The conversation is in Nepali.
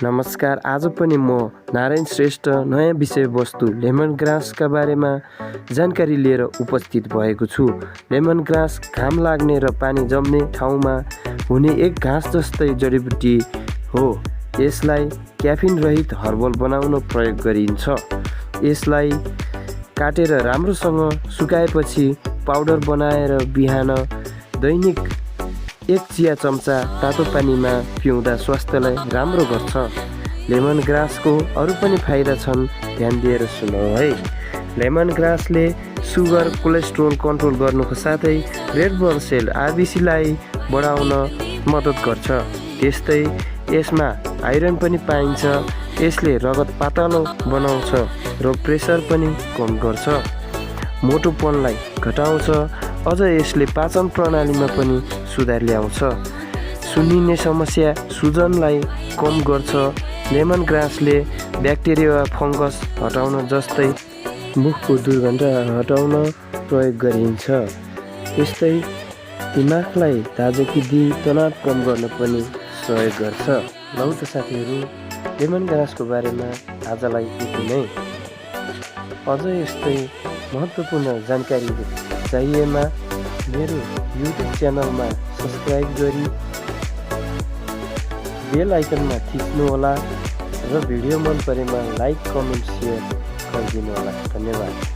नमस्कार। आज पनि म नारायण श्रेष्ठ नयाँ विषयवस्तु लेमन ग्रासका बारेमा जानकारी लिएर उपस्थित भएको छु। लेमन ग्रास घाम लाग्ने र पानी जम्ने ठाउँमा हुने एक घाँस जस्तै जडीबुटी हो। यसलाई क्याफिन रहित हर्बल बनाउन प्रयोग गरिन्छ। यसलाई काटेर राम्रोसँग सुकाएपछि पाउडर बनाएर बिहान दैनिक 1 चिया चम्चा तातो पानीमा पिउँदा स्वास्थ्यलाई राम्रो गर्छ। लेमन ग्रासको अरू पनि फाइदा छन्, ध्यान दिएर सुनौ है। लेमन ग्रासले सुगर, कोलेस्ट्रोल कन्ट्रोल गर्नुको साथै रेड ब्लड सेल आरबिसीलाई बढाउन मद्दत गर्छ। त्यस्तै यसमा आइरन पनि पाइन्छ। यसले रगत पातलो बनाउँछ र प्रेसर पनि कम गर्छ। मोटोपनलाई घटाउँछ। अझ यसले पाचन प्रणालीमा पनि सुधार ल्याउँछ। सुन्निने समस्या, सुजनलाई कम गर्छ। लेमन ग्रासले ब्याक्टेरिया वा फङ्गस हटाउन जस्तै मुखको दुर्गन्ध हटाउन प्रयोग गरिन्छ। त्यस्तै दिमागलाई ताजगी दिई तनाव कम गर्न पनि सहयोग गर्छ। लौ त साथीहरू, लेमन ग्रासको बारेमा आजलाई यति नै। अझ यस्तै महत्त्वपूर्ण जानकारी चाहिएमा मेरो युट्युब च्यानलमा सब्सक्राइब गरी बेल आइकनमा थिच्नुहोला र भिडियो मन परेमा लाइक, कमेन्ट, सेयर गरिदिनु होला। धन्यवाद।